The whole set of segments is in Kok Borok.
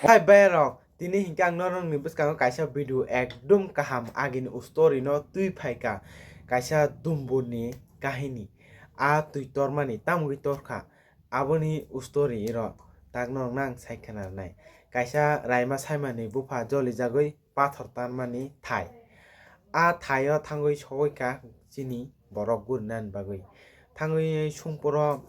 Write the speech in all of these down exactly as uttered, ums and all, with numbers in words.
Hai bayarok, tini hinkhe ang norokni bwskango kaisa video ekdum kaham agini story no twi phaikha, kaisa dumburni kahini. A twi tormani tamgwi torkha, aboni story rok tak norokno ang sai khwnarnai. Kaisa raima saimani bupha jolijagwi pathor tanmani thai. A thaio thangwi sogwi kha chini borok gurinani bagwi. Thangwi sungporo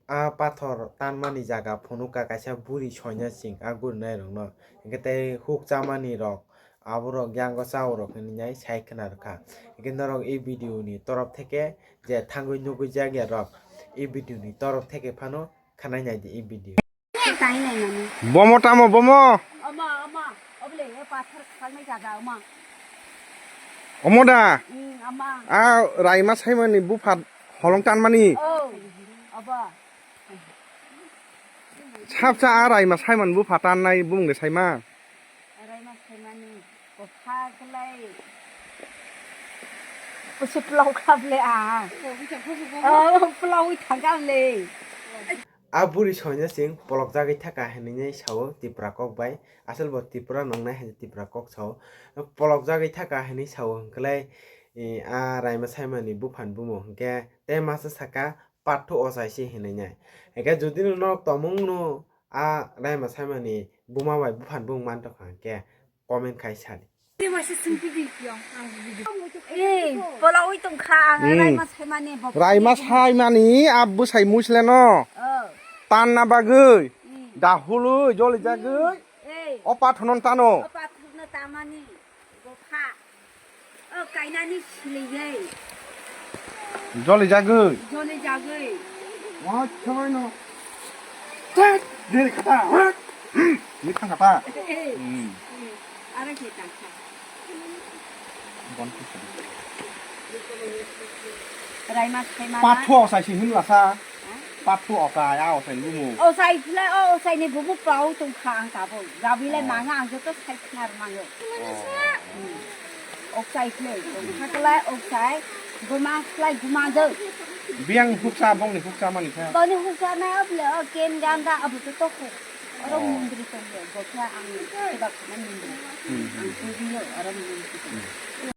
a pathor tanmani jaga phunukha kaisa buri soinasing a gurinairokno. Hinkhe tei huk chamani rok aborok yango chaorok hinwi sai khwnarwkha. Hinkhe norok e video ni torop theke je thangwi nugwi jak ya rok e video ni torop theke phano khwnai nai di e video. Bomo tamo bomo? Omo, omo, obole, e pathor khwlangmai jaga, omo. Omo da? Mm, omo. A raima saimani bupha holong tanmani? Oh, obo. Sapsa a raima saimani bupha tannai bumung de saima? Raima saimani bupha khlai. Kusi plau khaple a. Oh, plau thangkable. A buri soinasing polokjagwi thaka hinwi sao Tipra kok bai. Asol bo Tipra nongnai hai Tipra kok sao. Polokjagwi thaka hinwi sao hwnkhe lai, eh, a raima saimani buphan bumo hwnkhe tei masa saka pathu ochai se hinwi nai. Hwnkhe jodi no norok tongmung no a raima saimani buma bai buphan bumung mantokha hwnkhe comment khai sadi. Ei, polawi tongkha ang. Hmm. Raima saimani bo. Raima saimani a bwsai muisle no. Oh. Tanna bagwi. Hmm. Dahului joli jagwi. Ei. O pathono tano. O pathono tamani. Bopha. O kainani siliyei. Joli jagwi. Joli jagwi. Wa chawai no. Tat, diri kata. Ni thang kata. Eh, eh. Hmm. Eh, ara ke tangkha. Bon kisa. Raima saimana. Pathu osai si himlasa. Ha? Pathu osai, a osai lumu. Osai phle, o osai ni bubu pau tongkha ang tabo. Gabi le manga ang joto sai khnar mango. Oh. Hmm. Oksai khlai, tongkha khlai, oksai, guma khlai, guma do. Biyang huksa, bongni huksa mani kha. Bongni huksa nai oble, o ken ganda, abo to tokho. Oro mundri tongyo, bokha ang kebak khana mundri. Hmm. Ang tubiyo, oro mundri tongyo.